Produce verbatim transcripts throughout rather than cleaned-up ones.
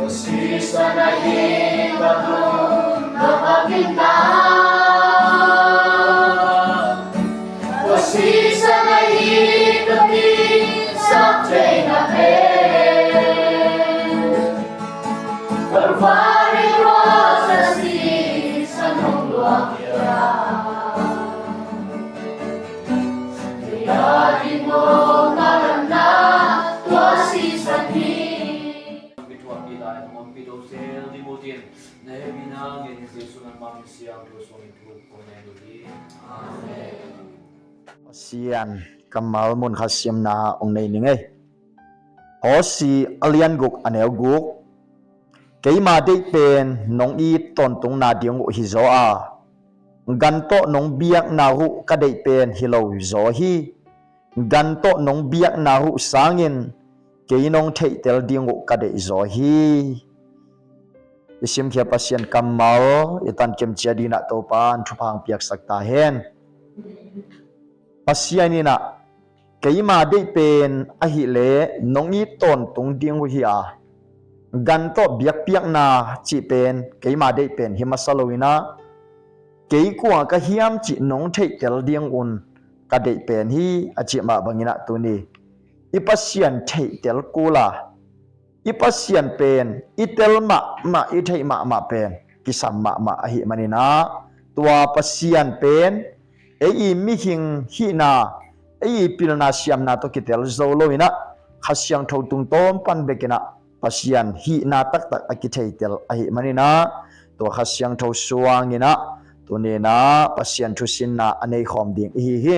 Sisan ahi ka tung ka pakin na, tua sisan ahi ka kisak theihna pen, Kalvari cross a sisan hong luang hi a, kei a ding hong a lamna tua sisan hi. Pasian kammal mun khat siamna hong nei ning ei. Hosea a lian guk a neu guk. Keima deih pen nong it tawntungna ding uh hi zaw a, gan tawh nong biakna uh ka deih pen hi lo zaw hi. Gan tawh nong biakna uh sangin kei nong theihtel ding uh ka deih zaw hi. I simkhia Pasian kammal i tankim ciat dingin ah Topa in thupha hong piaksak ta hen. Pasian in ah keima deih pen ahih leh nong it tawntung ding uh hi a, gan tawh biakpiakna cih pen keima deih pen hi masa lo in ah, kei kua ka hiam cih nong theihtel ding un ka deih pen hi a cih mah bangin ah tuni i Pasian theihtel kul a, i Pasian pen i tel mahmah, i theih mahmah pen kisam mahmah ahih manin ah, tua Pasian pen ei i mihing hihna, ei i pilna siamna tawh kitel zo lo in ah, Kha Siangtho tungtawn pan bekin ah Pasian hihna taktak a kitheitel ahih manin ah, tua Kha Siangtho suangin ah tuni in ah Pasian thusinna a nei khawm ding i hi hi.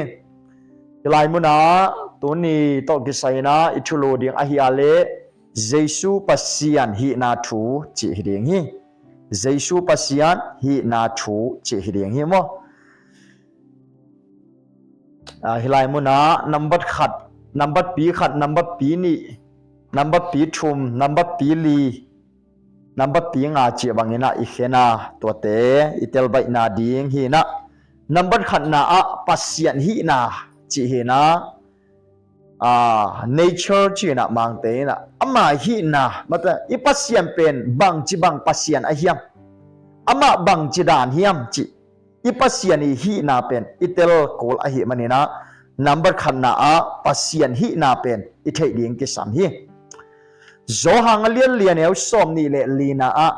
Hih lai munah tuni tawh kisai in ah i thulu ding ahi a leh, Jesu Pasian hihna thu cih hi ding hi. Jesu Pasian hihna thu cih hi ding hi maw? Ah, hih lai munah nambat khat, nambat pi khat, nambat pi nih, nambat pi thum, nambat pi li, nambat pi nga cih bangin ah i khen a, tuate i telbaihna ding hi in ah, nambat khatna ah Pasian hihna cih hi in ah, ah, nature cih in ah Mangte in ah, ama hihna, mata, i Pasian pen bangci bang Pasian a hiam, amah bangci dan hiam cih i Pasian i hihna pen i tel kul ahih manin ah, nambat khatna ah Pasian hihna pen i theih ding kisam hi. Johan a lian li a neu sawm nih le lina ah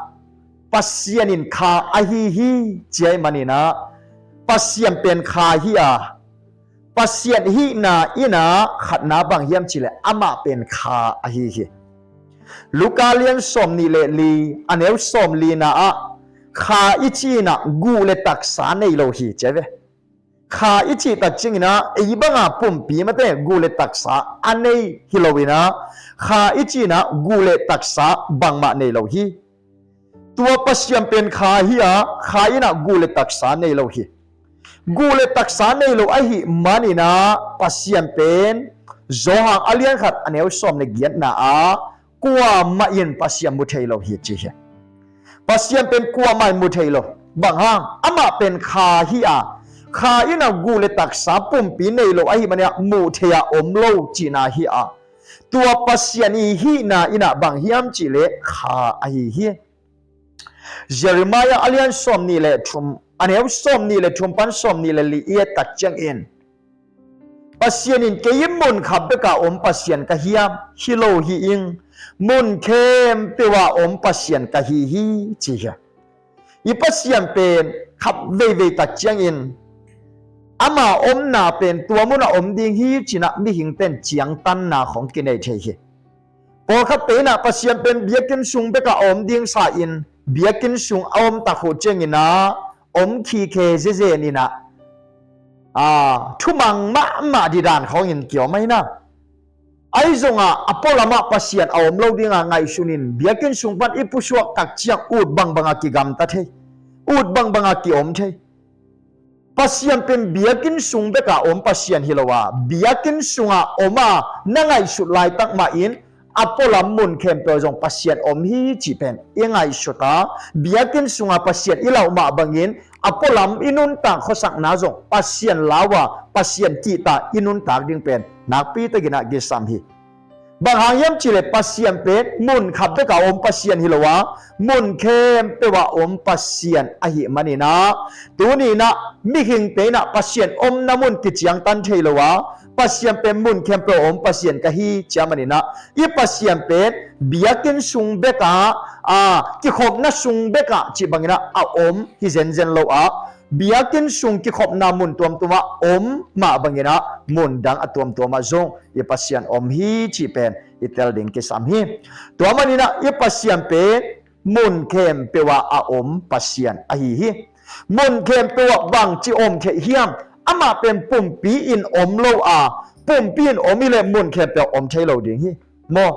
Pasian in kha ahi hi ci ahih manin ah, Pasian pen kha hi a, Pasian hihna in ah khatna bang hiam cih leh amah pen kha ahi hi. Luka lian sawm nih le li a neu sawm lina ah, kha i cih in ah guh le taksa nei lo hi ci a ve. Kha i cih tak ciangin ah ei banga pumpi mate guh le taksa a nei hi lo in ah, kha i cih in ah guh le taksa bangmah nei lo hi. Tua Pasian pen kha hi a, kha in ah guh le taksa nei lo hi. Guh le taksa nei lo ahih manin ah Pasian pen Johan a lian khat a neu sawm le giatna ah kuamah in Pasian mu thei lo hi ci hi. Pasian pen kuamah in mu thei lo. Bang hang, amah pen kha hi a, kha in ah guh le taksa pumpi nei lo ahih manin ah mu thei a om lo cihna hi a, tua Pasian i hihna in ah bang hiam cih leh kha ahi hi. Jeremiah a lian sawm nih le thum, a neu sawm nih le thum pan sawm nih le li i et tak ciangin, Pasian in kei in mun khat bek a om Pasian ka hiam, hi lo hi ing, mun khempeuh a om Pasian ka hi hi ci hi. I Pasian pen khat veivei tak ciangin ama omna pen tua munah om ding hi ci in ah mihingte in ciangtanna khawng kinei thei hi. Pawlkhatte in ah Pasian pen biakinn sung bek a om ding sa in, biakinn sung a om tak uh ciangin ah om khikhe zezen in ah, aa, thumang mahmah ding dan khawngin kiom ahi na. Ahi zongah a pualamah Pasian a om lo ding a ngaihsun in biakinn sung pan i pusuak tak ciang ut bangbang a kigamta thei, ut bangbang a kiom thei. Pasian pen biakinn sung bek a om Pasian hi lo a, biakinn sungah om a na ngaihsut laitak mah in a pualam mun khempeuh zong Pasian om hi cih pen i ngaihsut a, biakinn sungah Pasian i lauh mah bangin a pualam i nuntak khuasakna zong Pasian lau a, Pasian kihta i nuntak ding pen nakpi takin ah kisam hi. Bang hang hiam cihleh Pasian pen mun khat bek a om Pasian hi lo a, mun khempeuh a om Pasian ahih manin ah, tuni in ah mihingte in ah Pasian omna mun kiciangtan thei lo a, Pasian pen mun khempeuh a om Pasian ka hi ci ahih manin ah, i Pasian pen biakinn sung bek ah, a, kikhopna sung bek ah cih bangin ah a om hi zenzen lo a, biakinn sung kikhopna mun tuamtuam ah om mah bangin ah mun dang a tuamtuam ah zong i Pasian om hi cih pen i tel ding kisam hi. Tua manin ah i Pasian pen mun khempeuh ah a om Pasian ahi hi. Mun khempeuh ah bangci om theih hiam? Amah pen pumpi in om lo a, pumpi in om hi leh mun khempeuh ah om thei lo ding hi. Maw?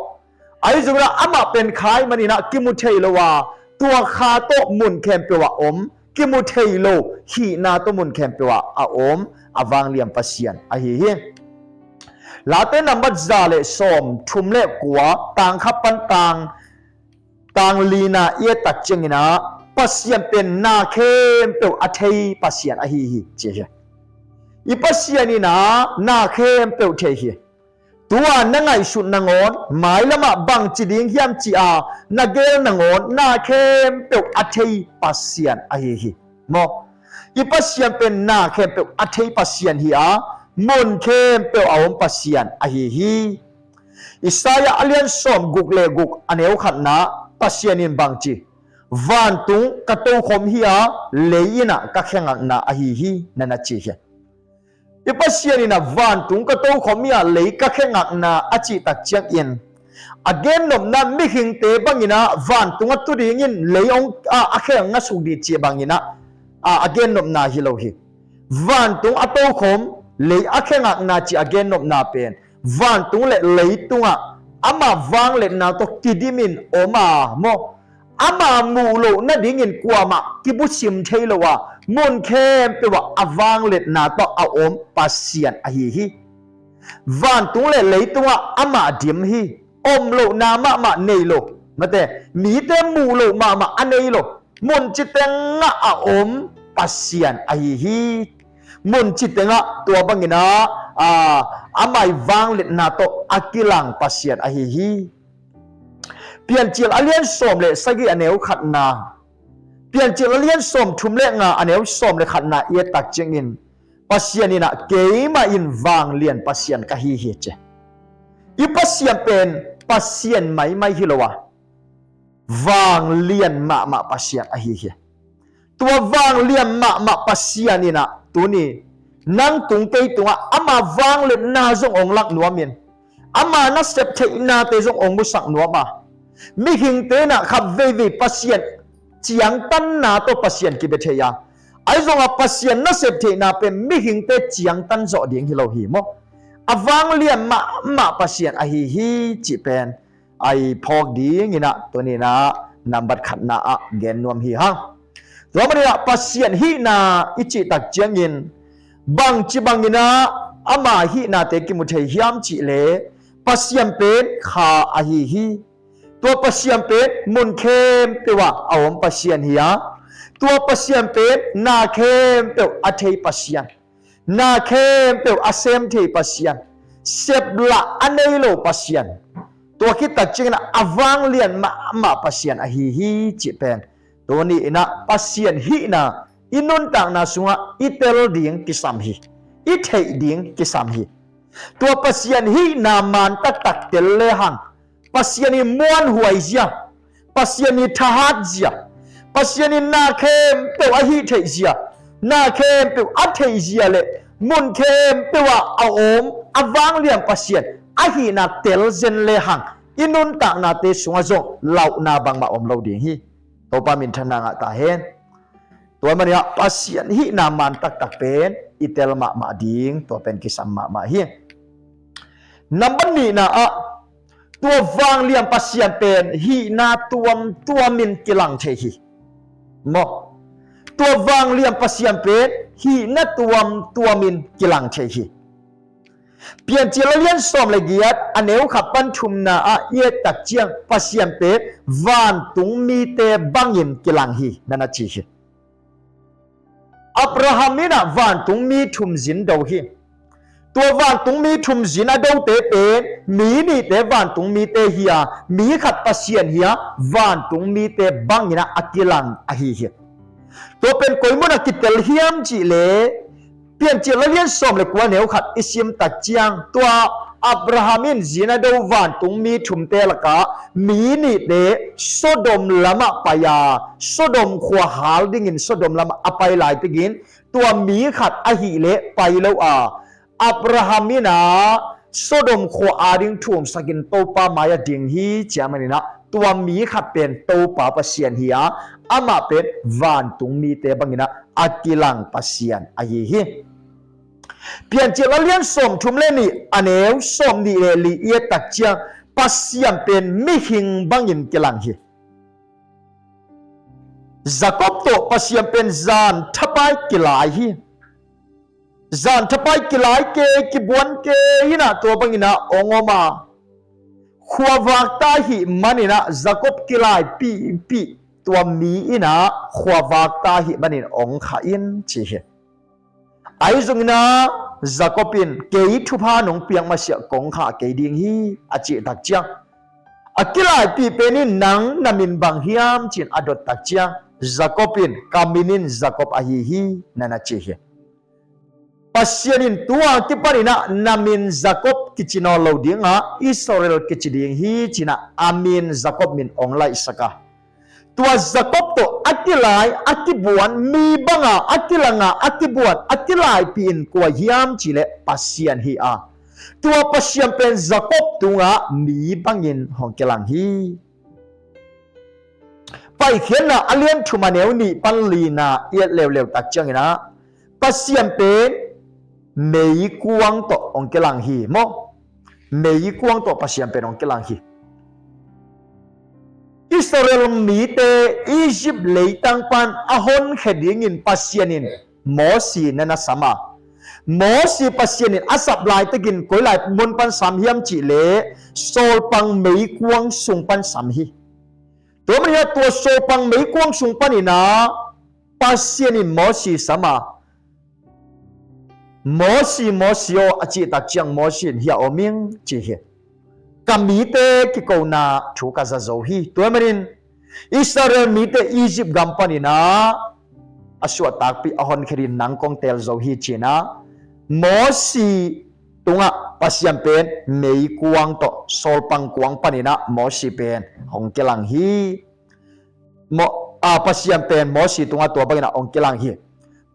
Ahi zongin ah amah pen kha ahih manin ah kimu thei lo a, tua kha tawh mun khempeuh ah om, kimu thei lo hihna tawh mun khempeuh ah a om, a vanglian Pasian ahi hi. Late nambat za le sawm thum le kua, tang khat pan tang, tang lina i et tak ciangin ah, Pasian pen na khempeuh a thei Pasian ahi hi, ci hi. I Pasian in ah na khempeuh thei hi. Tua na ngaihsut nangawn, mailam ah bangci ding hiam ci a na geel nangawn, na khempeuh a thei Pasian ahi hi. Maw? I Pasian pen na khempeuh a thei Pasian hi a, mun khempeuh a om Pasian ahi hi. Isaiah a lian sawm guk le guk, a neu khatna, Pasian in bangci, vantung ka tokhom hi a, lei in ah ka khengakna ahi hi, na na ci hi. I Pasian in ah vantung ka tokhom hi a, lei ka khengakna a cih tak ciangin, a gennopna mihingte bangin ah vantung a tu dingin lei hong a, a kheng a suk ding cih bangin ah, a, a gennopna hi lo hi. Vantung a tokhom, lei a khengakna cih a gennopna pen vantung le leitung ah ama vangliatna tawh kidimin om a, maw? Ama muh loh nadingin kuamah kibusim thei lo a, mun khempeuh ah a vangliatna tawh a om Pasian ahi hi. Vantung le leitung ah amah dim hi. Om lohna mahmah nei lo, mate, mite muh loh mahmah a nei lo, mun citeng ah a om Pasian ahi hi. Mun citeng ah tua bangin ah, a, amah i vangliatna tawh a kilang Pasian ahi hi. Piancil a lian sawm le sagih, a neu khatna, Piancil a lian sawm thum le nga, a neu sawm le khatna i et tak ciangin, Pasian in ah, keimah in vanglian Pasian ka hi hi, ci. I Pasian pen Pasian maimai hi lo a, vanglian mahmah Pasian ahi hi. Tua vanglian mahmah Pasian in ah tuni nang tung kei tungah ama vangliatna zong hong lak nuamin, ama nasep theihnate zong hong musak nuam a, mihingte in ah khat veivei Pasian ciangtanna tawh Pasian kibia thei a, ahi zongah Pasian nasep theihna pen mihingte ciangtan zawh ding hi lo hi, maw? A vanglian mahmah Pasian ahi hi cih pen a i phawk dingin ah tuni in ah nambat khatna ah gen nuam hi hang. Tua manin ah Pasian hihna i cih tak ciangin, bangci bangin ah ama hihnate kimu thei hiam cihleh, Pasian pen kha ahi hi. Tua Pasian pen mun khempeuh ah a om Pasian hi a, tua Pasian pen na khempeuh a thei Pasian, na khempeuh a sem thei Pasian, sep lah a nei lo Pasian, tua khit tak ciangin ah a vanglian mahmah Pasian ahi hi cih pen tuni in ah Pasian hihna i nuntakna sungah i tel ding kisam hi, i theih ding kisam hi. Tua Pasian hihna man taktak tel lehang, Pasian i muanhuai zia, Pasian i thahat zia, Pasian in na khempeuh a hih theih zia, na khempeuh a theih zia le mun khempeuh ah a om a vanglian Pasian ahihna tel zen lehang, i nuntaknate sungah zong lauhna bangmah om lo ding hi. Topa minthanna ngah ta hen. Tua manin ah Pasian hihna man taktak pen i tel mahmah ding, tua pen kisam mahmah hi. Nambat nihna ah, tua vanglian Pasian pen hihna tuamtuamin kilang thei hi. Maw? Tua vanglian Pasian pen hihna tuamtuamin kilang thei hi. Piancil a lian sawm le giat, a neu khat pan thumna ah i et tak ciang Pasian pen vantung mite bangin kilang hi, na na ci hi. Abraham in ah vantung mi thum zin do hi. Tua vantung mi thum zin a dote pen mi nihte vantung mite hi a, mi khat Pasian hi a, vantung mite bangin ah a kilang ahi hi. Tua pen koi munah kitel hiam cih leh, Piancil la lian sawm le kua neu khat i sim tak ciang, tua Abraham in zin a do vantung mi thumte lakah mi nihte Sodom lamah pai a, Sodom khua hal dingin Sodom lamah a pai laitakin, tua mi khat ahih leh pai lo a, Abraham in ah Sodom khua ading thu omsakin Topa mai-ah ding hi ci ahih manin ah, tua mi khat pen Topa Pasian hi a, amah pen vantung mite bangin ah a kilang Pasian ahi hi. Piancil la lian sawm thum le nih, a neu sawm nih le li i et tak ciang, Pasian pen mihing bangin kilang hi. Jakob tawh Pasian pen zan thapai kilai hi. Zan thapai kilai kei, kibuan kei in ah tua bangin ah hong om a, khuavak ta ahih manin ah Jakob kilaipihpih tua mi in ah khuavak ta ahih manin hong khah in ci hi. Ahi zongin ah Jakob in, kei thupha nong piak masiah kong khah kei ding hi, a cih tak ciang, a kilaipih pen in, nang na min bang hiam ci-in a dot tak ciang, Jakob in, ka min in Jakob ahi hi, na na ci hi. Pasian in tua kipanin ah na min Jakob kici nawn lo ding a, Israel kici ding hi ci-in ah a min Jakob min hong laihsak a, tua Jakob tawh a kilai, a kibuan, mi banga a kilanga a kibuan, a kilaipih in kua hiam cih leh Pasian hi a, tua Pasian pen Jakob tungah mi bangin hong kilang hi. Paikhiatna a lian thum a neu nih pan lina i et leuleu tak ciangin ah, Pasian pen meikuang tawh hong kilang hi maw. Meikuang tawh Pasian pen hong kilang hi. Israel mite Egypt leitang pan a honkhia dingin Pasian in Mosi na na sam a, Mosi Pasian in a sap laitakin koi lai mun pan sam hiam cih leh, sawlpang meikuang sung pan sam hi. Tua manin ah tua sawlpang meikuang sung panin ah Pasian in Mosi sam a, Mosi, Mosi aw, a cih tak ciang Mosi in, hiah om ing, ci hi. Ka mite kikona thu ka za zo hi. Tua manin Israel mite Egypt gam panin ah a suahtakpih a honkhia dingin nang kong teel zo hi ci-in ah, Mosi tungah Pasian pen meikuang tawh, sawlpang kuang panin ah Mosi pen hong kilang hi. Mo-, a, Pasian pen Mosi tungah tua bangin ah hong kilang hi.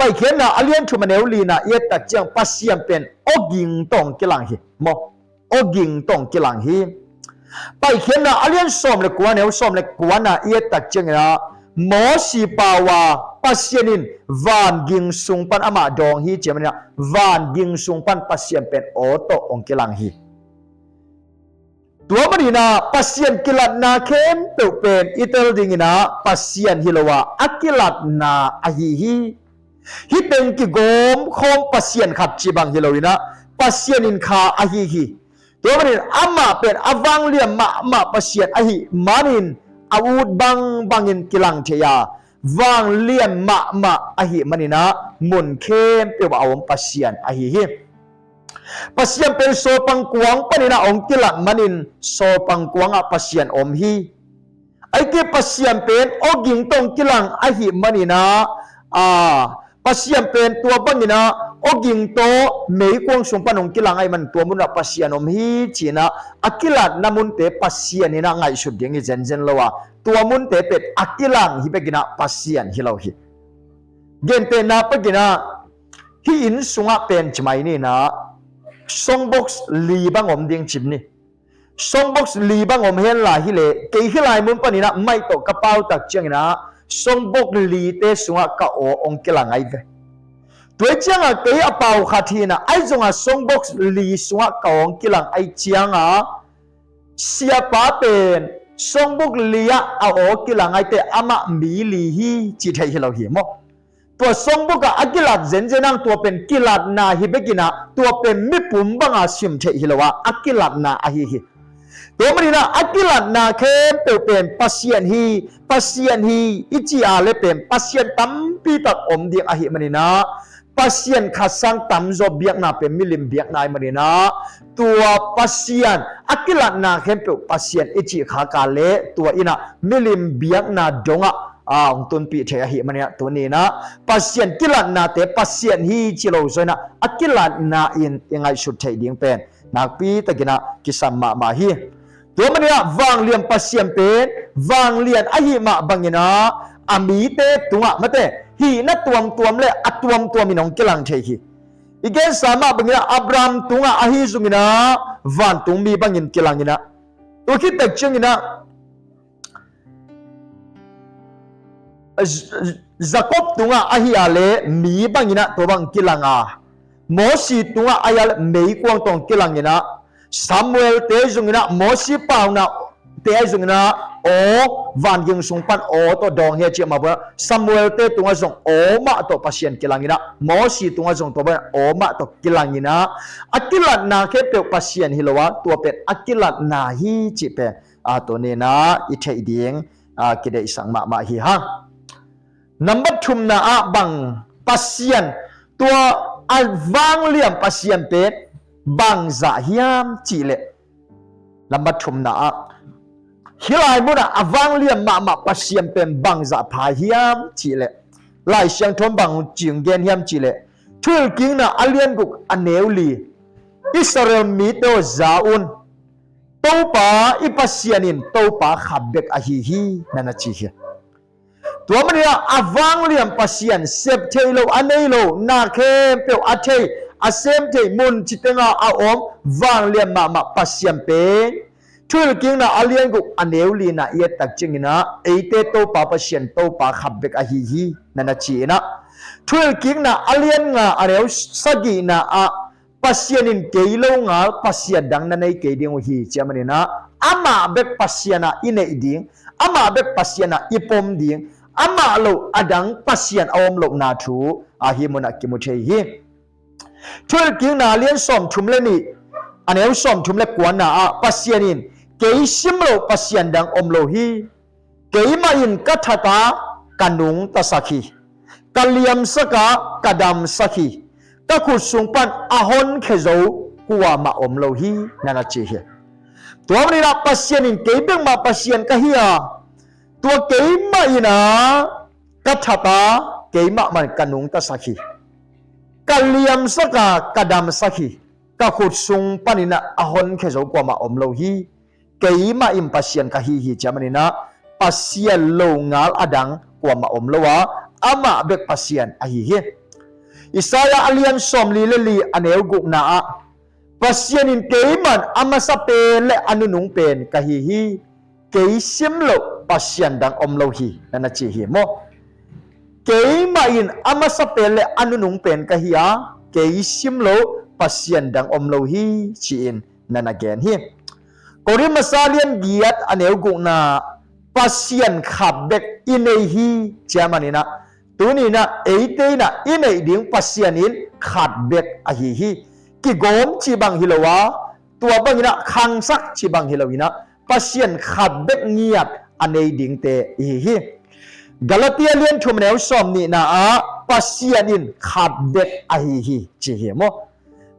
Paikhiatna a lian thum a neu lina i et tak ciang, Pasian pen awging tawh hong kilang hi. Maw, awging tawh hong kilang hi. Paikhiatna a lian sawm le kua, neu sawm le kuana i et tak ciangin ah, Mosi pau a Pasian in vanging sung pan amah dawng hi ci ahih manin ah, vanging sung pan Pasian pen aw tawh hong kilang hi. Tua manin ah Pasian kilatna khempeuh pen i tel dingin ah Pasian hi lo a, a kilatna ahi hi. Hih teng kigawm khawm Pasian khat cih bang hi lo-in ah, Pasian in kha ahi hi. Tua manin amah pen a vanglian mahmah Pasian ahih manin a ut bangbangin kilang thei a, vanglian mahmah ahih manin ah mun khempeuh ah a om Pasian ahi hi. Pasian pen sawlpang kuang panin ah hong kilat manin sawlpang kuangah Pasian om hi. Ahih kei leh Pasian pen awging tawh hong kilang ahih manin ah, a, Pasian pen tua bangin ah awging tawh meikuang sung pan hong kilang ahih manin tua munah Pasian om hi ci-in ah, a kilatna munte Pasian in ah ngaihsut ding hi zenzen lo a, tua munte pen a kilang hi bekin ah Pasian hi lo hi. Gentehna bekin ah, hih inn sungah pen ci mai ni-in ah, songbox li bang om ding ci ni. Songbox li bang om hen la hi leh, kei hih lai mun panin ah maih tawh ka pau tak ciangin ah, songbox lite sungah ka aw hong kilang ahi ve. Tua ciangah kei a pau khat hi-in ah, ahi zongah songbox li sungah ka aw hong kilang ahih ciangah, siapa pen songbox li ah a aw kilang ahih teh amah mi li hi ci thei hi lo hi maw. Tua songbox ah a kilat zenzen hang, tua pen kilatna hi bekin ah, tua pen mipum banga sim theih hi lo a, a kilatna ahi hi. Tua manin ah a kilatna khempeuh pen Pasian hi, Pasian hi i ci a leh pen Pasian tampi tak om ding ahih manin ah, Pasian khat sang tamzaw biakna pen milim biakna ahih manin ah, tua Pasian a kilatna khempeuh Pasian i cih khak leh tua in ah milim biakna dongah a hong tunpih thei ahih manin ah, tuni in ah Pasian kilatnate Pasian hi ci lo zaw in ah a kilatna in i ngaihsut theih ding pen nakpi takin ah kisam mahmah hi. Tua manin ah vanglian Pasian pen vanglian ahih mah bangin ah a mite tungah mate hihna tuamtuam le a tuamtuamin hong kilang thei hi. I gensa mah bangin ah Abraham tungah ahi zongin ah vantung mi bangin kilang in ah, tua khit tak ciangin ah Jakob tungah ahi a leh mi bangin ah tua bang kilang a, Mosi tungah ahi a leh meikuang tawh kilang in ah, Samuel te zongin ah Mosi pauna te ahi zongin ah aw, vanging sung pan aw tawh dawng hi a cih mah bangin ah Samuel te tungah zong aw mah tawh Pasian kilang in ah, Mosi tungah zong tua bangin ah aw mah tawh kilang in ah, a kilatna khempeuh Pasian hi lo a, tua pen a kilatna hi cih pen a, tuni in ah i theih ding a, kideihsak mahmah hi hang. Nambat thumna ah bang Pasian, tua a vanglian Pasian pen bangzah hiam cih leh, nambat thumna ah hih lai munah a vanglian mahmah Pasian pen bangzah pha hiam cih leh, Lai Siangtho in bang ci hong gen hiam cih leh, Thuhilhkikna a lian guk a neu li, Israel mite aw, za un, Topa i Pasian in Topa khat bek ahi hi, na na ci hi. Tua manin ah a vanglian Pasian, sep thei lo, a nei lo, na khempeuh a thei, a sem thei, mun ci tengah a om vanglian mahmah Pasian pen Thuhilhkikna a lian guk a neu lina i et tak ciangin ah eite Topa Pasian Topa khat bek ahi hi, na na ci in ah, Thuhilhkikna a lian nga a neu sagihna ah Pasian in kei lo ngal Pasian dang na nei kei ding uh hi, ci a manin ah amah bek Pasian ah i neih ding, amah bek Pasian ah i pom ding, amah lo a dang Pasian a om lohna thu a, hih munah kimu thei hi. Thuhilhkikna a lian sawmthum le nih a neu sawmthum le kuana ah Pasian in kei sim loh Pasian dang om lo hi. Keimah in ka that a ka nungtasak hi. Ka liamsak a ka damsak hi. Ka khut sung pan a honkhia zo kuamah om lo hi, na na ci hi. Tua manin ah Pasian in kei bek mah Pasian ka hi a, tua keimah in ah ka that a, keimah mah in ka nungtasak hi. Ka liamsak a ka damsak hi. Ka khut sung panin ah a honkhia zo kuamah om lo hi. Keimah in Pasian ka hi hi, ci a manin ah Pasian lo ngal a dang kuamah om lo a, amah bek Pasian ahi hi. Isaiah a lian sawmli le li a neu gukna ah Pasian in keimah in a masa pen le a nunung pen ka hi hi. Kei sim loh Pasian dang om lo hi, na na ci hi maw. Keimah in a masa pen le a nunung pen ka hi a, kei sim loh Pasian dang om lo hi, ci-in na na gen hi. Korin masa lian giat a neu gukna Pasian khat bek i nei hi, ci a manin ah tuni in ah eite in ah i neih ding Pasian in khat bek ahi hi. Kigawm cih bang hi lo a, tua bangin ah khangsak cih bang hi lo in ah Pasian khat bek ngiat a nei dingte i hi hi. Galatia lian thum neu sawmnihna ah Pasian in khat bek ahi hi, ci hi maw.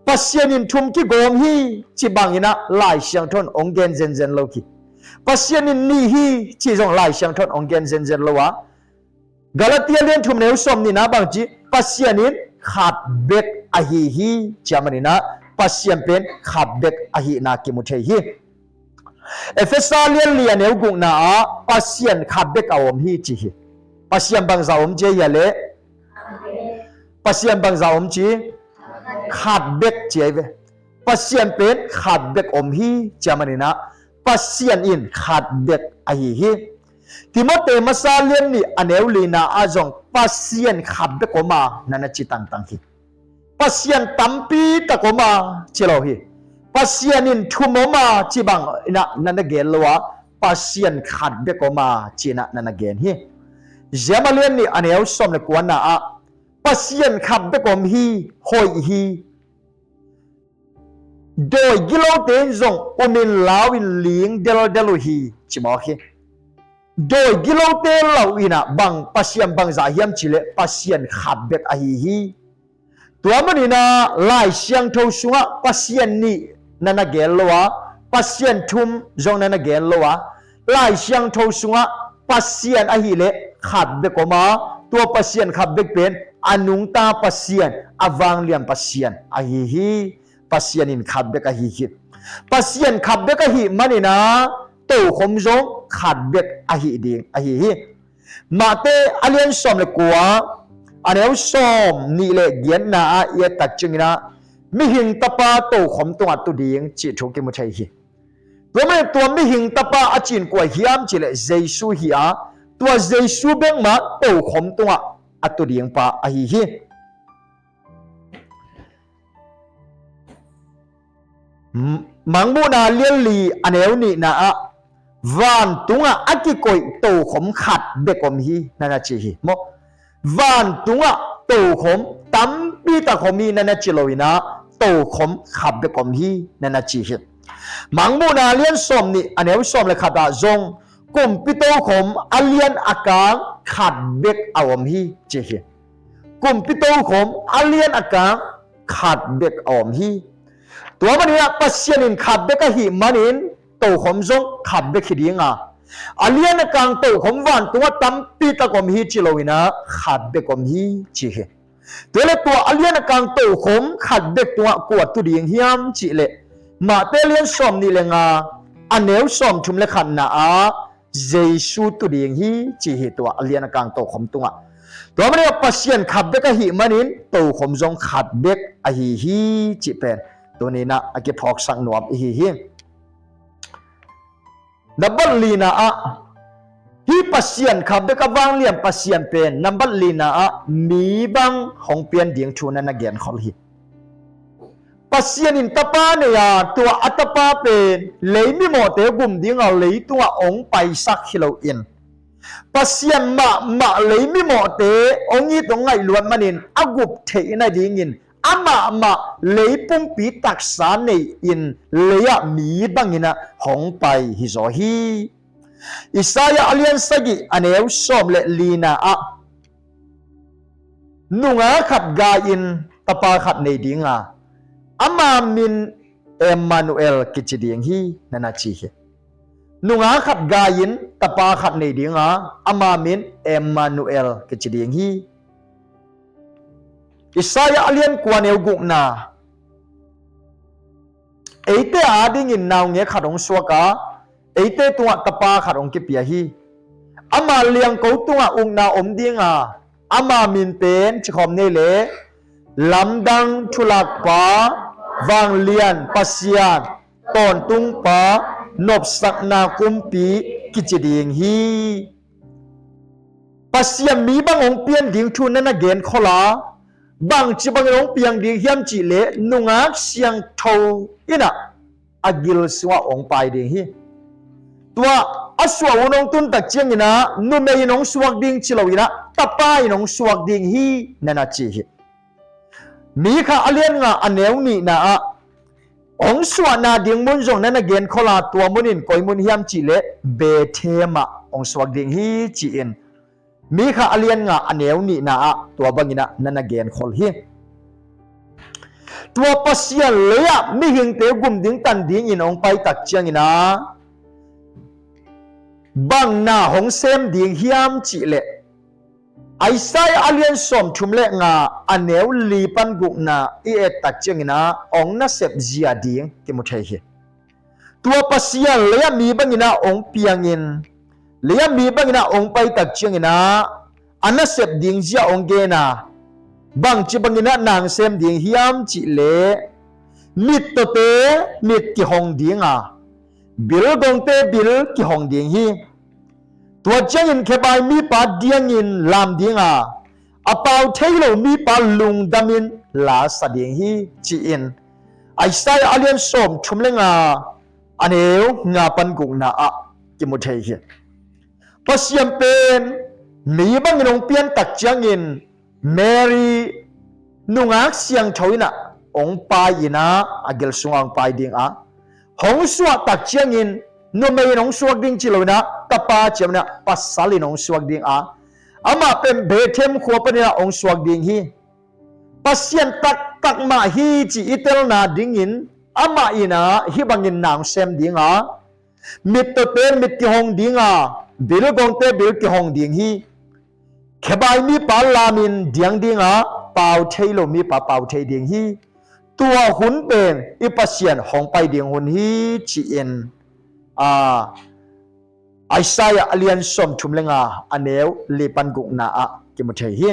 Pasian in thum kigawm hi, ci bangin ah Lai Siangtho in hong gen zenzen lo hi. Pasian in nih hi, ci zong Lai Siangtho in hong gen zenzen lo a, Galatia lian thum neu sawmnihna bang ci, Pasian in khat bek ahi hi, ci a manin ah Pasian pen khat bek ahihna kimu thei hi. Efesa lian li a neu gukna ah Pasian khat bek a om hi, ci hi. Pasian bangzah om ci a hia leh? Pasian bangzah om ci? Khat bek ci a hi ve. Pasian pen khat bek om hi, ci a manin ah Pasian in khat bek ahi hi. Timote masa lian nih a neu lina ah zong Pasian khat bek om a, na na ci tangtang hi. Pasian tampi tak om a, ci lo hi. Pasian in thum om a, ci bangin ah na na gen lo a, Pasian khat bek om a, ci-in ah na na gen hi. Zeima lian nih a neu sawm le kuana ah Pasian khat bek om hi, hoih hi. Dawi gilote in zong um in lau in ling deldel uh hi, ci mawk hi. Dawi gilote lau in ah bang Pasian bangzah hiam cih leh Pasian khat bek ahi hi. Tua manin ah Lai Siangtho sungah Pasian nih na na gen lo a, Pasian thum zong na na gen lo a, Lai Siangtho sungah Pasian ahih leh khat bek om a, tua Pasian khat bek pen a nungta Pasian, a vanglian Pasian ahi hi. Pasian in khat bek ahi hi. Pasian khat bek ahih manin ah tokhom zong khat bek ahih ding ahi hi. Matthai a lian sawm le kua, a neu sawm nih le giatna ah i et tak ciangin ah, mihing tapa tokhom tungah tu ding cih thu kimu thei hi. Tua manin tua mihing tapa a cih in kua hiam cih leh Jesu hi a, tua Jesu bek mah tokhom tungah a tu ding pa ahi hi. Mangmuhna lian li a neu nihna ah, vantungah a kikoih tokhom khat bek om hi, na na ci hi maw. Vantungah tokhom tampi tak om hi, na na ci lo in ah, tokhom khat bek om hi, na na ci hi. Mangmuhna lian sawm nih a neu sawm le khat ah zong, kumpi tokhom a lian a kang khat bek a om hi, ci hi. Kumpi tokhom a lian a kang khat bek a om hi. Tua manin ah Pasian in khat bek ahih manin tokhom zong khat bek hi ding a, a lian a kang tokhom vantungah tampi tak om hi ci lo in ah, khat bek om hi, ci hi. Tua leh tua a lian a kang tokhom khat bek tungah kua tu ding hiam cih leh, Matthai lian sawm nih le nga, a neu sawm thum le khatna ah Jesu tu ding hi, ci hi. Tua a lian a kang tokhom tungah, tua manin ah Pasian khat bek ahih manin tokhom zong khat bek ahi hi, cih pen tuni in ah a kiphawksak nuam i hi hi. Nambat lina ah, hih Pasian khat bek a vanglian Pasian pen nambat lina ah mi bang hong pian ding thu na na genkhol hi. Pasian in tapa nei a, tua a tapa pen lei mimawhte gum ding a leitungah hong paisak hi lo in, Pasian mahmah lei mimawhte hong it hong ngaih luat manin a gup theih nadingin amah mah lei pumpi taksa nei in, lei ah mi bangin ah hong pai hi zaw hi. Isaiah a lian sagih a neu sawm le lina ah, nungak khat gai in tapa khat nei ding a, ama min Emmanuel kici ding hi, na na ci hi. Nungak khat gai in tapa khat nei ding a, ama min Emmanuel kici ding hi. Isaiah a lian kua neu gukna, eite adingin naungek khat hong suak a, eite tungah tapa khat hong kipia hi. Ama liangko tungah ukna om ding a, ama min pen cikhawm nei leh, Lamdang Thulakpa, Vanglian Pasian, Tawntungpa, Nopsakna Kumpi kici ding hi. Pasian mi bang hong pian ding thu na na genkhol a, bangci bangin hong piang ding hiam cih leh nungak siangtho in ah a gil sungah hong pai ding hi. Tua a suah hun hong tun tak ciangin ah numei in hong suak ding ci lo in ah tapa in hong suak ding hi, na na ci hi. Mikha a lian nga a neu nihna ah, hong suahna ding mun zong na na genkhol a, tua mun in koi mun hiam cih leh Bethlehem ah hong suak ding hi, ci-in Mikha a lian nga a neu nihna ah tua bangin ah na na genkhol hi. Tua Pasian lei ah mihingte gum ding tan dingin hong pai tak ciangin ah, bang na hong sem ding hiam cih leh, Isaiah a lian sawm thum le nga a neu li pan gukna i et tak ciangin ah hong nasep zia ding kimu thei hi. Tua Pasian lei ah mi bangin ah hong piangin, lei ah mi bangin ah hong pai tak ciangin ah a nasep ding zia hong gen a, bangci bangin ah na hong sem ding hiam cih leh, mittawte mit kihong ding a, bilgongte bil kihong ding hi. Tua ciangin khebai mipa diangin lam ding a, a pau thei lo mipa lungdamin la sa ding hi, ci-in Isaiah a lian sawm thum le nga a neu nga pan gukna ah kimu thei hi. Pasian pen mi bangin hong pian tak ciangin Mary nungak siangtho in ah hong pai in ah a gil sungah hong pai ding a, hong suah tak ciangin numei in hong suak ding ci lo in ah tapa ciam in ah pasal in hong suak ding a, amah pen Bethlehem khua panin ah hong suak ding hi. Pasian taktak mah hi ci i telna dingin amah in ah hih bangin na hong sem ding a, mittawte mit kihong ding a, bilgongte bil kihong ding hi. Khebai mipa lamin diang ding a, pau thei lo mipa pau thei ding hi. Tua hun pen i Pasian hong pai ding hun hi ci-in, a, Isaiah a lian sawmthum le nga, a neu li pan gukna ah kimu thei hi.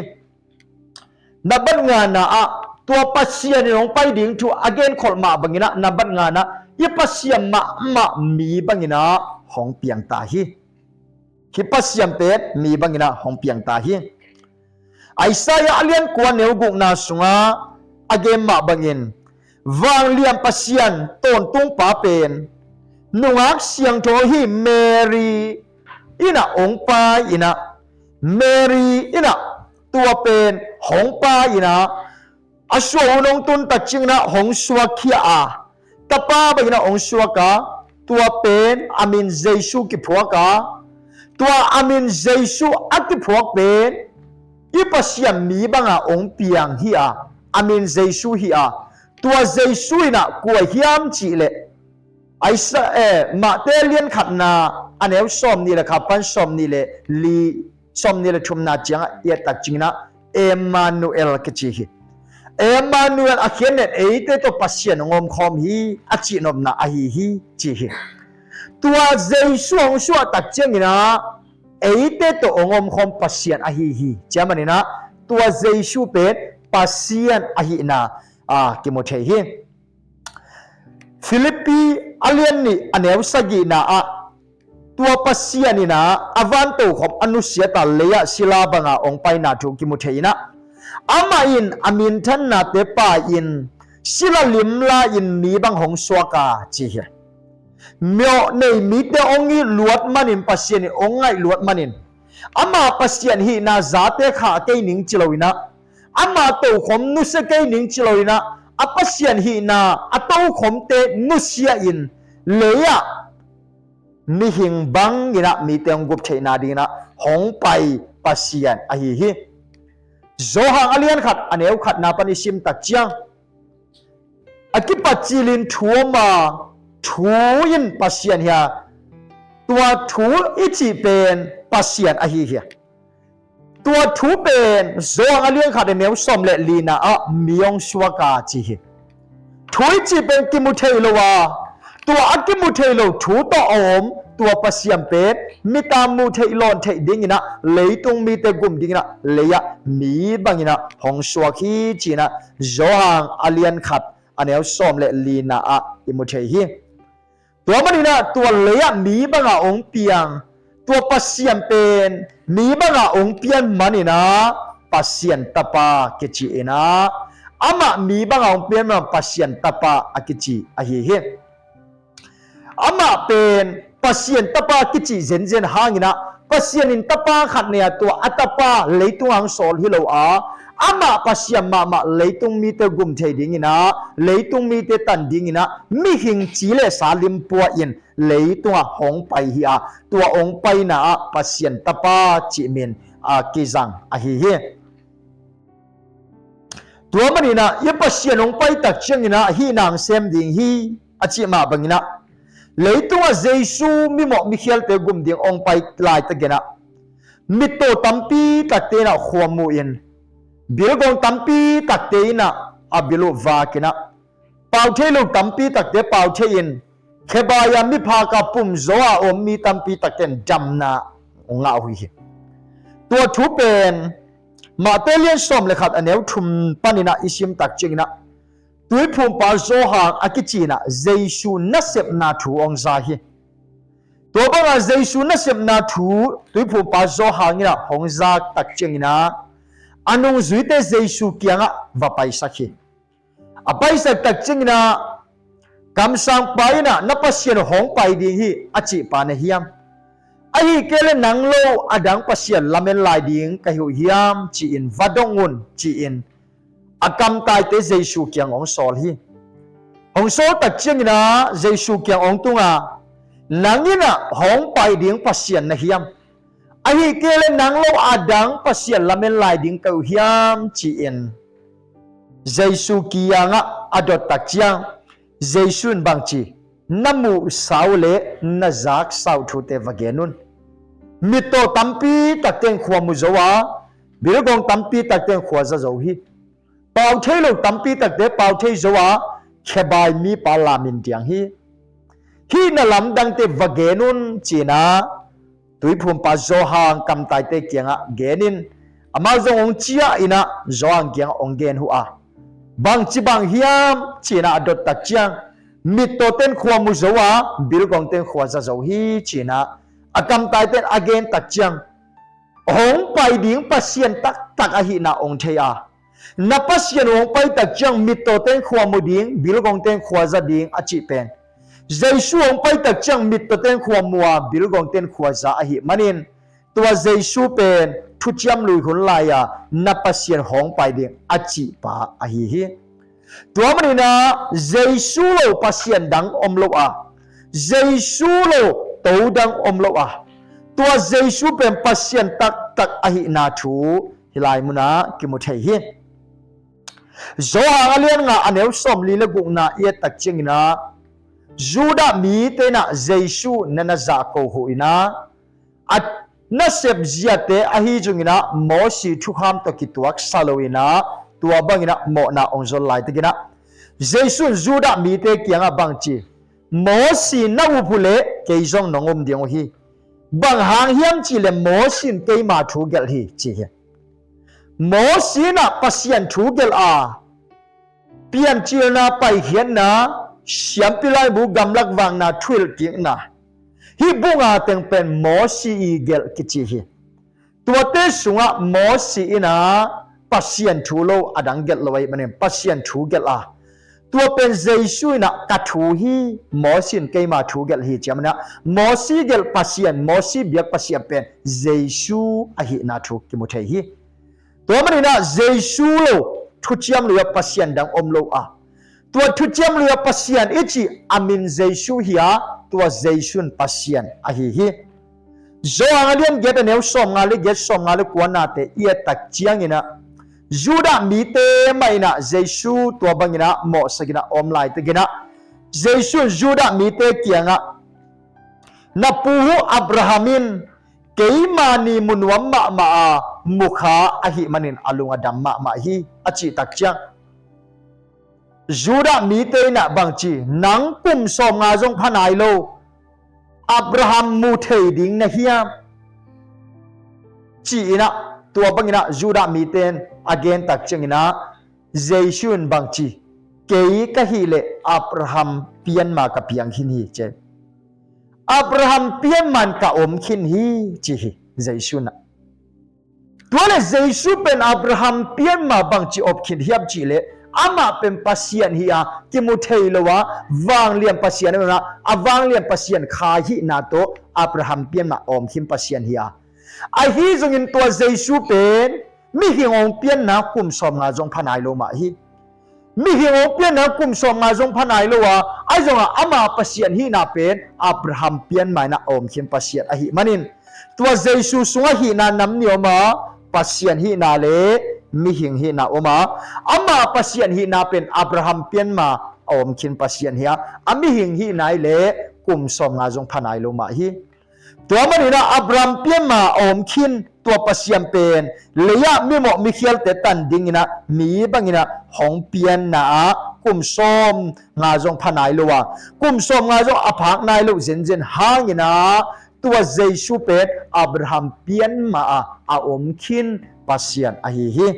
Na bat ngana ah tua Pasian in hong pai ding thu a genkholh mah bangin ah, na bat ngana i Pasian mahmah mi bangin ah hong piang ta hi. Hih Pasian pen mi bangin ah hong piang ta hi. Isaiah a lian kua, neu gukna sungah a gen mah bangin, vanglian Pasian tawntungpa pen nungak siangtho hi, Mary in ah hong pai in ah, Mary in ah tua pen hong pai in ah, a suah hun hong tun tak ciangin ah hong suakkhia a, tapa bangin ah hong suak a, tua pen a min Jesu kiphuak a, tua a min Jesu a kiphuak pen i Pasian mi banga hong piang hi a, a min Jesu hi a, tua Jesu in ah kua hiam cih leh, Isaiah, eh, Matthai lian khatna, a neu sawmnih le khat pan sawmnih le li, sawmnih le thumna ciangah i et tak ciangin ah Emmanuel kici hi. Emmanuel a khiatna eite tawh Pasian hong omkhawm hi a cihnopna ahi hi ci hi. Tua Jesu hong suah tak ciangin ah eite tawh hong omkhawm Pasian ahi hi. Tua manin ah tua Jesu pen Pasian ahihna, a, kimu thei hi. Filippi a lian nih, a neu sagihna ah tua Pasian in ah a van tokhom a nusiat a, lei-ah sila banga hong paina thu kimu thei in ah, amah in a minthannate pai-in sila limla-in mi bang hong suak a ci hi. Mawhnei mite hong it luat manin, Pasian in hong ngaih luat manin, ama Pasian hihna zate khah kei ning ci lo in ah, ama tokhom nusia kei ning ci lo in ah, a Pasian hihna a tokhomte nusia-in lei-ah mihing bangin ah mite hong gup theihna dingin ah hong pai Pasian ahi hi. Johan a lian khat, a neu khatna pan i sim tak ciang, a kipat cilin thu om a, thu in Pasian hi a, tua thu i cih pen Pasian ahi hi. Tua thu pen Johan a lian khat, a neu sawm le lina ah mi hong suak a ci hi. Thu i cih pen kimu thei lo a, tua a kimu thei lo thu tawh a om tua Pasian pen mita muh theih lawn theih dingin ah, leitung mite gum dingin ah, lei-ah mi bangin ah hong suak hi ci-in ah Johan a lian khat, a neu sawm le lina ah i mu thei hi. Tua manin ah tua lei-ah mi banga hong piang tua Pasian pen mi banga hong pian manin ah Pasian Tapa kici in ah, amah mi banga hong pian manin Pasian Tapa a kici ahi hi. Amah pen Pasian Tapa kici zenzen hangin ah, Pasian in Tapa khat nei a, tua a Tapa leitung hong sawl hi lo a, amah Pasian mahmah leitung mite gum thei dingin ah, leitung mite tan dingin ah, mihing ci le sa limpua in leitungah hong pai hi a, tua hong paina ah Pasian Tapa cih min a kizang ahi hi. Tua manin ah i Pasian hong pai tak ciangin ah hih na hong sem ding hi a cih mah bangin ah, leitungah Jesu mimawh mikhialte gum ding hong pai laitakin ah, mittaw tampi takte in ah khua mu-in, bilgong tampi takte in ah a bil uh vakin ah, pau thei lo tampi takte pau thei-in, khebai-a miphak a pum zaw a om mi tampi takte in damna hong ngah uh hi. Tua thu pen Matthai lian sawm le khat, a neu thum panin ah i sim tak ciangin ah, Tuiphumpa Johan a kici in ah Jesu nasepna thu hong za hi. Tua banga Jesu nasepna thu Tuiphumpa Johan in ah hong zak tak ciangin ah, a nungzuite Jesu kiangah va paisak hi. A paisak tak ciangin ah, kamsangpa in ah, "Na Pasian hong pai ding hi," a cihpa na hiam? Ahih kei leh nang lo a dang pasian lamen lai ding ka hi uh hiam, ci-in va dong un, ci-in a kamtaite Jesu kiang hong sawl hi. Hong sawl tak ciangin ah Jesu kiang hong tung a, "Nang in ah hong pai ding Pasian na hiam? Ahih kei leh nang lo a dang pasian lamen lai ding ka hi uh hiam?" ci-in Jesu kiangah a dot tak ciang, Jesu in bangci, na muhsa uh le na zaksa uh thute va gen un. Mittaw tampi takte in khua mu zo a, bilgawng tampi takte in khua za zo hi. Pau thei lo tampi takte pau thei zo a, khebai mipa lamin diang hi. Hih na lamdangte va gen un, ci-in ah Tuiphumpa Johan kamtaite kiangah genin, amau zong hong ciah in ah Johan kiangah hong gen uh a, bangci bang hiam, ci-in ah a dot tak ciang, mittawte in khua mu zo a, bilgawngte in khua za zo hi, ci-in ah a kamtaite in a gen tak ciang, hong pai ding Pasian taktak ahihna hong thei a, na Pasian hong pai tak ciang mittawte in khua mu ding, bilgawngte in khua za ding a cih pen, Jesu hong pai tak ciang mittawte in khua mu a, bilgawngte in khua za ahih manin, tua Jesu pen Thuciam Lui hun lai-a na Pasian hong pai ding a cihpa ahi hi. Tua manin ah Jesu lo Pasian dang om lo a, Jesu lo to dang om lo a, tua Jesu pen Pasian taktak ahihna thu hih lai munah kimu thei hi. Johan a lian nga a neu sawmli le gukna i et tak ciangin ah, Judah mite in ah Jesu na na zahko uh in ah, a nasep ziate ahi zongin ah Mosi thukham tawh kituaksa lo in ah, tua bangin ah mawhna hong zon laitakin ah, Jesu in Judah mite kiangah bangci, Mosi na up uh leh kei zong nong um ding uh hi. Bang hang hiam cih leh Mosi in keima thu gelh hi, ci hi. Mosi in ah Pasian thu gelh a, piancilna, paikhiatna, siampi laibu, gamlak vakna, thuhilhkikna, hih bung a teng pen Mosi i gelh kici hi. Tuate sungah Mosi in ah Pasian thu lo a dang gelh lo ahih manin Pasian thu gelh a, tua pen Jesu in ah ka thu hi, Mosi in keima thu gelh hi, ci a manin ah Mosi gelh Pasian, Mosi biak Pasian pen Jesu ahihna thu kimu thei hi. Tua manin ah Jesu lo Thuciam Lui-ah Pasian dang om lo a, tua Thuciam Lui-ah Pasian i cih a min Jesu hi a, tua Jesu in Pasian ahi hi. Johan a lian giat a neu sawmnga le giat, sawmnga le kuanate i et tak ciangin ah, Judah mite mah in ah Jesu tua bangin ah mawhsakin ah a om laitakin ah, Jesu in Judah mite kiangah, na pu uh Abraham in keima ni mu nuam mahmah a, mu kha ahih manin a lung a dam mahmah hi, a cih tak ciang, Judah mite in ah bangci, nang kum sawmnga zong pha nai lo, Abraham mu thei ding na hiam? Ci-in ah, tua bangin ah Judah mite in a gen tak ciangin ah, Jesu in bangci, kei ka hih leh Abraham pianma ka piang khin hi, ci. Abraham pianma in ka om khin hi, ci hi Jesu in ah. Tua leh Jesu pen Abraham pianma bangci om khin hiam cih leh, amah pen Pasian hi a, kimu thei lo a, vanglian Pasian a, a vanglian Pasian kha hihna tawh Abraham pianma om khin Pasian hi a. Ahi zongin tua Jesu pen mihing hong pianna kum sawmnga zong pha nai lo mah hi. Mihing hong pianna kum sawmnga zong pha nai lo a, ahi zongah ama Pasian hihna pen Abraham pianma in ah a om khin Pasian ahih manin, tua Jesu sungah hihna nam nih om a, Pasian hihna le mihing hihna om a, ama Pasian hihna pen Abraham pianma a om khin Pasian hi a, a mihing hihna hi leh kum sawmnga zong pha nai lo mah hi. Tua manin ah Abraham pianma a om khin tua Pasian pen, lei-ah mimawh mikhialte tan dingin ah mi bangin ah hong pianna ah kum sawmnga zong pha nai lo a, kum sawmnga zong a phak nai loh zenzen hangin ah, tua Jesu pen Abraham pianma ah a om khin Pasian ahi hi.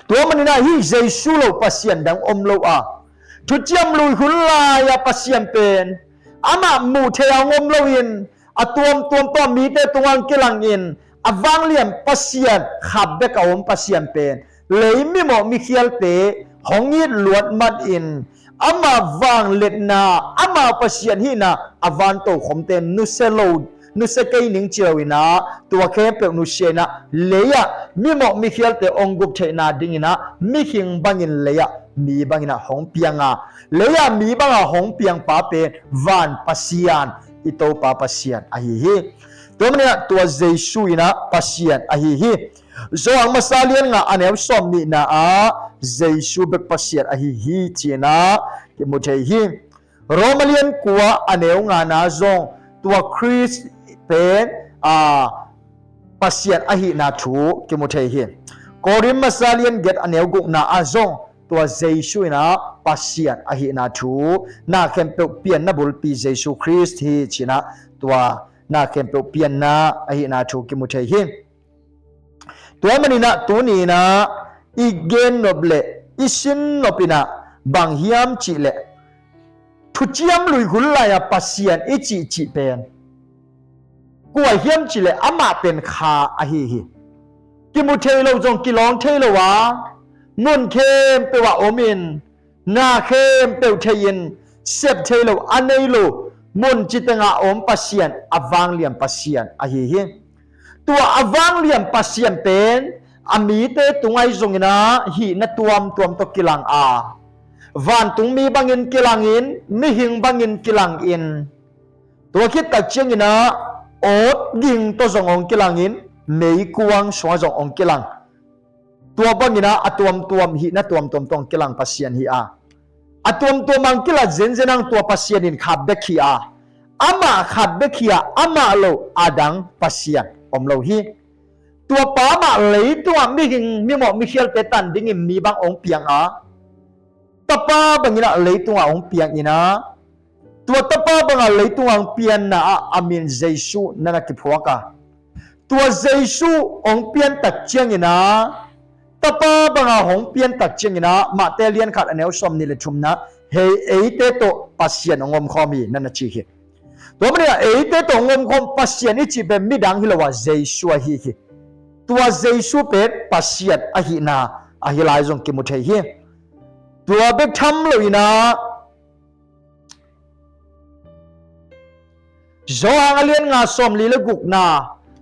Tua manin ah hih Jesu lo Pasian dang om lo a, Thuciam Lui hun lai-a Pasian pen amah muh theih a hong om loin, a tuamtuam tawh mite tungah hong kilangin, a vanglian Pasian khat bek a om Pasian pen, lei mimawh mikhialte hong it luat manin, ama vangliatna, ama Pasian hihna a van tokhomte nusia lo, nusia kei ning ci lo in ah, tua khempeuh nusia in ah, lei-ah mimawh mikhialte hong gup theihna dingin ah mihing bangin lei-ah mi bangin ah hong piang a, lei-ah mi bangah hong piangpa pen van Pasian, i Topa Pasian ahi hi. Tua manin ah tua Jesu in ah Pasian ahi hi. Johan masa lian nga a neu sawmnihna ah, Jesu bek Pasian ahi hi, ci-in ah kimu thei hi. Roma lian kua a neu ngana zong tua Khrist pen, a, Pasian ahihna thu kimu thei hi. Korin masa lian giat a neu gukna ah zong tua Jesu in ah Pasian ahihna thu, na khempeuh pianna bulpi Jesu Khrist hi, ci-in ah tua na khempeuh pianna ahihna thu kimu thei hi. Tua manin ah tuni-in ah i gennop le i sinnop in ah bang hiam cih leh, thuciam lui hun lai-a Pasian i cihcih pen kua hiam cih leh amah pen Kha ahi hi. Kimu thei lo zong kilawng thei lo a, mun khempeuh ah om in, na khempeuh thei-in, sep thei lo a nei lo, mun citeng ah a om Pasian, a vanglian Pasian ahi hi. Tua a vanglian Pasian pen a mite tungah zong in ah hihna tuamtuam tawh kilang a, vantungmi bangin kilang in, mihing bangin kilang in, tua khit tak ciangin ah awt ging tawh zong hong kilang in, meikuang sungah zong hong kilang. Tua bangin ah a tuamtuam, hihna tuamtuam tawh hong kilang Pasian hi a, a tuamtuam hong kilat zenzen hang tua Pasian in khat bek hi a, amah khat bek hi a, amah lo a dang Pasian om lo hi. Tua pa mah leitungah mihing, mimawh mikhialte tan dingin mi bang hong piang a, Tapa bangin ah leitungah hong piang in ah, tua Tapa bangah leitungah hong pianna ah a min Jesu na na kiphuak a, tua Jesu hong pian tak ciangin ah, Tapa bangah hong pian tak ciangin ah, Mate lian khat a neu sawmnih le thumna, hei eite tawh Pasian hong omkhawm hi, na na ci hi. Tua manin ah eite tawh hong omkhawm Pasian i cih pen midang hi lo a, Jesu ahi hi. Tua Jesu pen Pasian ahihna ahi lai zong kimu thei hi. Tua bek tham lo-in ah, Johan a lian nga sawmli le gukna,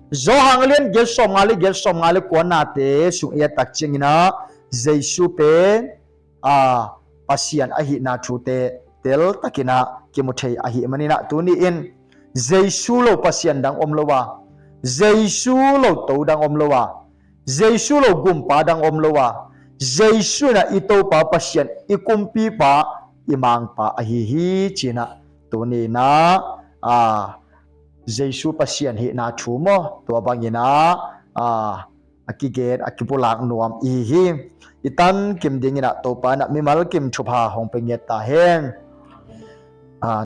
Johan a lian giat sawmnga le giat, sawmnga le kuanate sung i et tak ciangin ah, Jesu pen, a, Pasian ahihna thute teltakin ah kimu thei ahih manin ah, tuni-in Jesu lo Pasian dang om lo a, Jesu lo to dang om lo a, Jesu lo gumpa dang om lo a, Jesu in ah i Topa Pasian, i Kumpipa, i Mangpa ahi hi, ci-in ah tuni-in ah, a, Jesu Pasian hihna thu maw, tua bangin ah, a, a kigen, a kipulak nuam i hi hi. I tankim dingin ah Topa in ah mimal kim thupha hong pia ngiat ta hen. A,